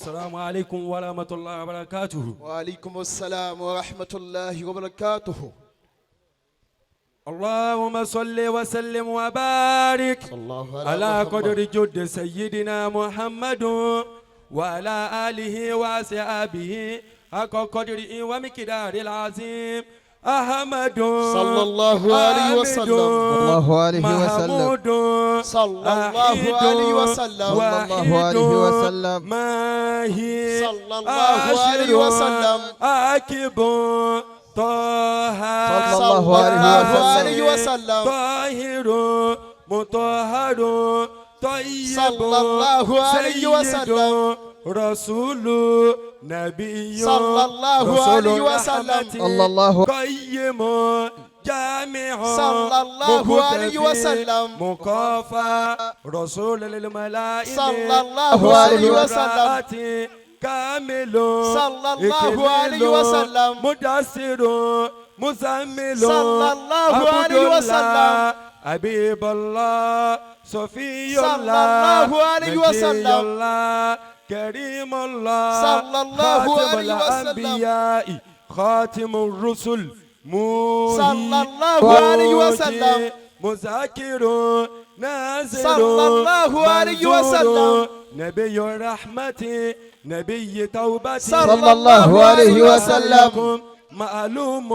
السلام عليكم ورحمة الله وبركاته. وعليكم السلام ورحمة الله وبركاته. اللهم صل وسلم وبارك الله على محمد. قدر جود سيدنا محمد وعلى آله وصحبه حق قدره ومقداره العظيم. أحمد صلى الله عليه حامد وسلم. الله عليه وسلم. محمود صلى الله أحيد عليه وسلم. صلى الله عليه وسلم. ماهي صلى الله عليه وسلم. عاقب طه صلى الله عليه وسلم. عليه وسلم. طاهر مطهر طيب صلى الله عليه سيد وسلم. رسول نبي صلى الله رسول عليه وسلم. رحمة صلى الله قيم جامع صلى الله عليه مقتفي وسلم. مقافى رسول للملائكة صلى الله عليه وسلم. كامل صلى الله عليه وسلم. مدثر مزمل صلى الله عبد عليه وسلم. الله، حبيب الله صفي صلى الله الله عليه نجي وسلم. الله كريم الله صلى الله خاتم عليه وسلم. الأنبياء خاتم الرسل موحي صلى الله عليه وسلم. مذكر نازل صلى الله عليه وسلم. نبي الرحمة نبي توبة صلى الله عليه وسلم. معلوم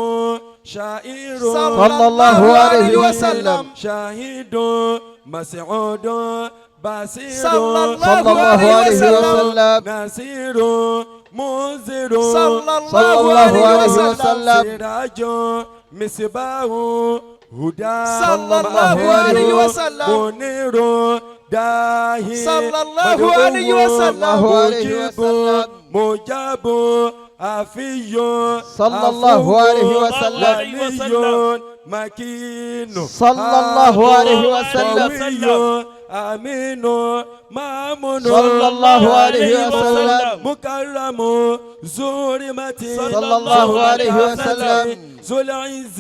شاعر صلى الله عليه وسلم. شاهد مسعود بصير صلى الله صلى الله عليه وسلم. نصير منذر صلى صلى الله الله عليه عليه وسلم. وسلم. سراج مصباح هدى صلى الله عليه وسلم. منير داهي صلى الله عليه وسلم. الله عليه مجيب وسلم. مجاب عفي صلى الله عليه وسلم. ولي مكين صلى الله عليه وسلم. قوي أمين مامون صلى الله عليه وسلم. مكرم زورمة صلى الله عليه وسلم. ذو العز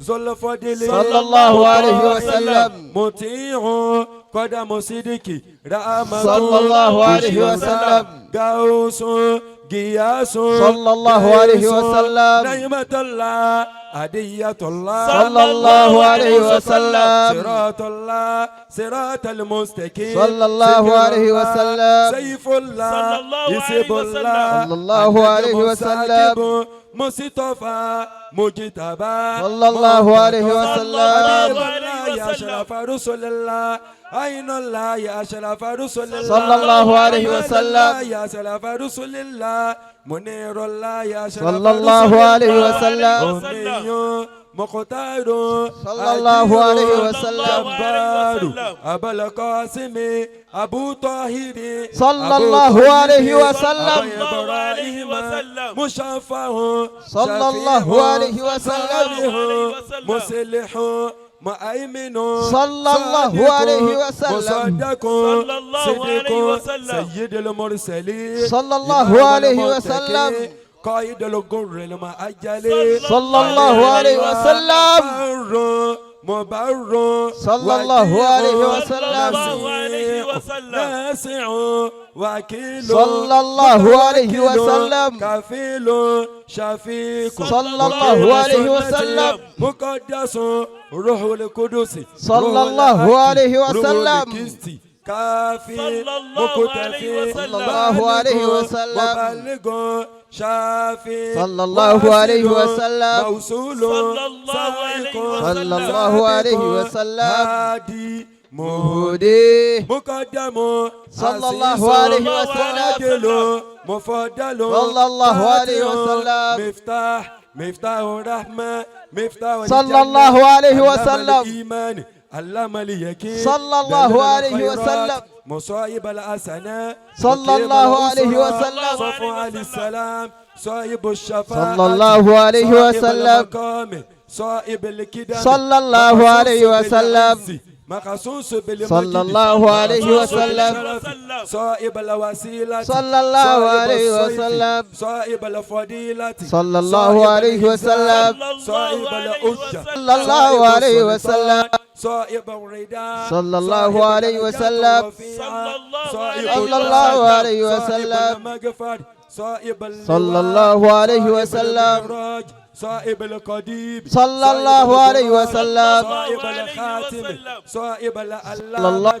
ذو الفضل صلى الله عليه وسلم. مطيع قدم صدق رحمة صلى الله عليه وسلم. غوث غياث صلى الله عليه وسلم. نعمة الله هدية الله صلى الله عليه وسلم. صراط الله صراط المستقيم صلى الله ذكر عليه الله، وسلم. سيف الله صلى الله عليه يسيب وسلم. الله صلى الله النجم عليه وسلم. الثاقب، مصطفى مجتبى صلى الله عليه مرتضى، وسلم. حبيب عليه الله يا وسلم. أشرف رسل الله عين الله يا أشرف رسل الله صلى الله عليه أمان وسلم. الله يا أشرف رسل الله منير الله يا أشرف صلى الله رسل عليه الله. وسلم. أمي مختار صلى الله عليه وسلم. جبار وسلم. أبا القاسم أبو طاهر صلى أبو الله طيب، عليه وسلم. أبو الله عليه إبراهيم وسلم. مشفع صلى الله شفيع، عليه وسلم. صالح وسلم. مصلح مؤمن صلى الله صادق، عليه وسلم. مصدق صلى الله صديق، عليه وسلم. سيد المرسلين صلى الله إمام عليه المتقين، وسلم. قائد الغر المعجل صلى الله عليه وسلم. بر مبر صلى الله عليه وكيل، وسلم. الله عليه وسلم. ناسع وكيل صلى الله عليه متوكل، وسلم. كفيل شفيق صلى الله عليه وسلم. مقدس روح القدس صلى روح الله الحق، عليه روح وسلم. القسط، كافي صلى الله عليه مقتفي وسلم. صلى الله عليه وسلم. مبلغ شافي صلى الله عليه وسلم. موصول صلى الله عليه سائق وسلم. صلى الله عليه وسلم. هادي مهدي مهدي مقدم صلى الله عزيز، عليه وسلم. عادل مفضل صلى الله عليه فاتح، وسلم. مفتاح مفتاح الرحمة مفتاح صلى الجنة، الله عليه علم وسلم. الإيمان علم اليقين صلى الله دليل عليه الخيرات، وسلم. مصائب الحسنة صلى مقيم الله عليه الأسرة، وسلم. صفو عليه السلام صاحب الشفاعة صلى الله عليه صاحب وسلم. المقام صاحب الكدم صلى الله مخصوص عليه وسلم. بالعز، مخصوص بالمجد صلى الله عليه مخصوص وسلم. بالشرف، صاحب الوسيلة صلى الله صاحب عليه السيف، وسلم. صاحب الفضيلة صلى الله صاحب عليه الإنسان، وسلم. صاحب الحجة صلى الله عليه وسلم. صاحب الرداء صلى الله صاحب عليه الدرجات وسلم. الرفيعة، صلى الله صاحب عليه صلى الله الوسط، عليه صاحب وسلم. المغفر صاحب اللواء، صلى الله عليه صاحب وسلم. المعراج، صاحب القديم صلى صاحب الله عليه البرهان، وسلم. صاحب عليه الخاتم وسلم. صاحب الله العلامة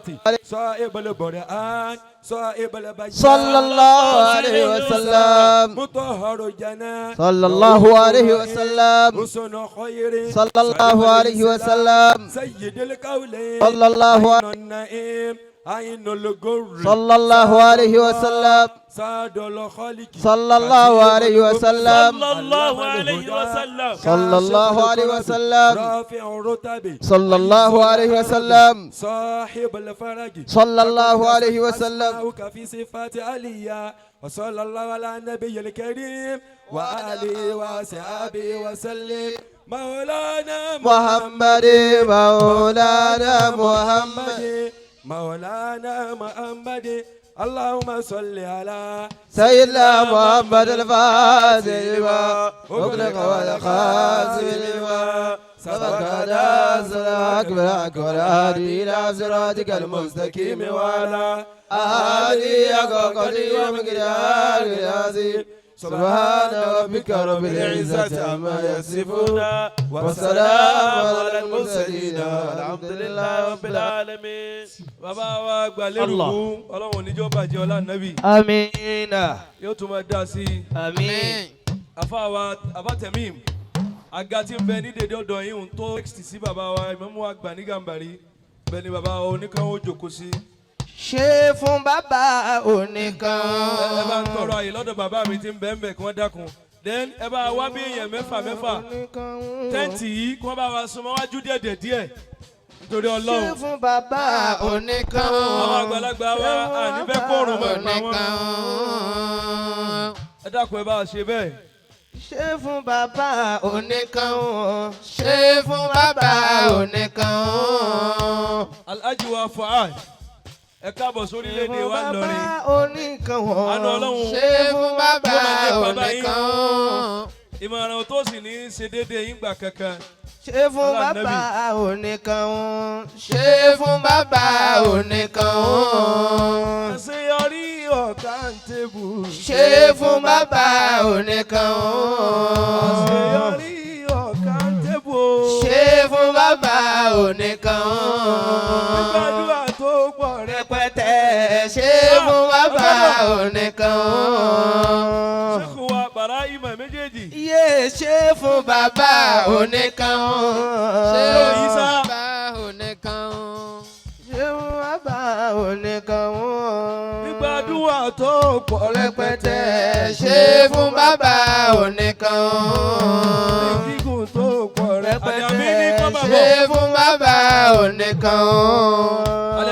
صاحب البرهان صاحب البيان صلى الله عليه وسلم. مطهر الجنان صلى الله عليه وسلم. حسن خير صلى الله عليه وسلم. سيد القولين صلى الله عين النعيم عين الجر صلى الله عليه وسلم. سعد الخلق صلى الله عليه وسلم. صلى الله عليه وسلم. صلى الله عليه وسلم. رافع الرتب صلى الله عليه وسلم. صاحب الفرج صلى الله عليه وسلم. أسماؤك في صفات عليا وصلى الله على النبي الكريم وآله وصحبه وسلم مولانا محمد مولانا محمد مولانا محمد اللهم صل على سيدنا محمد الفاتح لما أغلق والخاتم لما سبق ناصر أكبر أكبر هادي إلى صراطك المستقيم وعلى آله حق قدره ومقداره العظيم سبحان ربك رب العزة عما يصفون والسلام على المرسلين والحمد لله رب العالمين العالمين. Bàbá wa gbàlérùkú ọlọ́run oníjọ́ bàjẹ́ ọlá nàbì آمين yóò tún máa dá sí i. آمين Àfa wa abatẹ̀mím àga tí ń bẹ ní dèdè ọ̀dọ̀ yìí ń tó sixty sí bàbá wa ìmámù àgbà ní Gàmbàrí bẹ́ẹ̀ ni bàbá wa oníkan ó jókòó sí. Ṣe fún bàbá oníkan. Ẹ bá ń tọrọ àyè lọ́dọ̀ bàbá mi tí ń bẹ ń bẹ̀ kí wọ́n dákun then ẹ bá wá bí èèyàn mẹ́fà mẹ́fà tẹ́ǹtì yìí kí wọ́n bá wa súnmọ́ wájú díẹ̀ díẹ̀ díẹ̀ nítorí Ṣe Ọlọ́run fún bàbá oníkan. Àwọn àgbàlagbà wa àní fẹ́ kóòrùn mọ́ ìpa wọn ẹ dákun ẹ bá wa ṣe bẹ́ẹ̀. Ṣe fún bàbá oníkan. Ṣe fún bàbá oníkan. Alhaji wa Fuad ẹ káàbọ̀ sórílẹ̀-èdè wa Ìlọrin Bàbá oníkan. Àánú Ọlọ́run Ṣe fún bàbá yóò máa lépa báyìí. oníkan. Ìmọ̀ràn tó sì ní í ṣe déédéé yín gbà kankan. Ṣe fún Ọlá bàbá oníkan. Ṣe fún bàbá oníkan. Àṣeyọrí ọ̀tá ń tébù. Ṣe fún bàbá oníkan. Àṣeyọrí ọ̀tá ń tébù. Ṣe fún bàbá oníkan. Gbígbàdúrà tó pọ̀ Rẹpẹtẹ ṣe fún bàbá oníkan. Ṣékù wa bàrá ìmọ̀ méjèèjì. Yé ṣe fún bàbá oníkan. Ṣé Ṣe Ìsá. Bàbá oníkan. Ṣe fún bàbá oníkan. Gbígbàdúrà tó pọ̀ Rẹpẹtẹ ṣe fún bàbá oníkan. Gígùn tó pọ̀ Rẹpẹtẹ Àdàmí ní kọ́ bàbọ̀. ṣe fún bàbá oníkan.